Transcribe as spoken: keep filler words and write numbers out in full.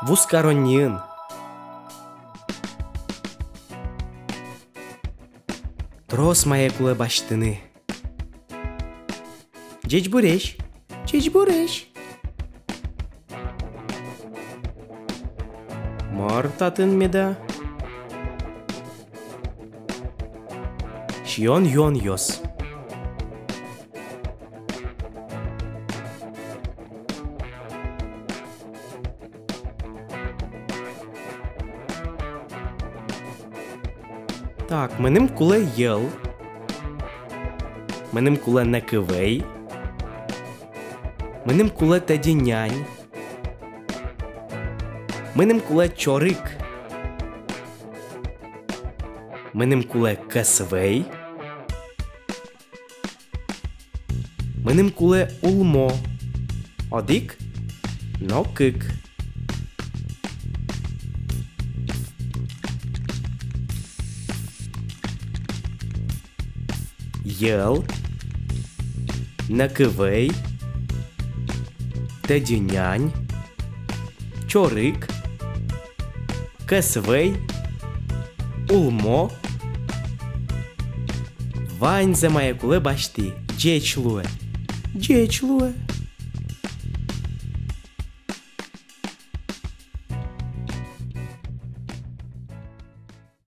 Вузкаронниын. Трос мае кулэ басьтыны. Ӟечбуресь. Ӟечбуресь. Мар татын меда? Сиён-юонъёс. Так, мыным кулэ йӧл. Мыным кулэ нӧкы вӧй. Мыным кулэ тӧдьы нянь. Мыным кулэ чорыг. Мыным кулэ кӧс вӧй. Мыным кулэ улмо. Одӥг но кык. Йӧл, нӧкы вӧй, тӧдьы нянь, чорыг, кӧс вӧй, улмо. Ваньзэ, мае кулэ, басьтӥ. Ӟеч луэ. Ӟеч луэ.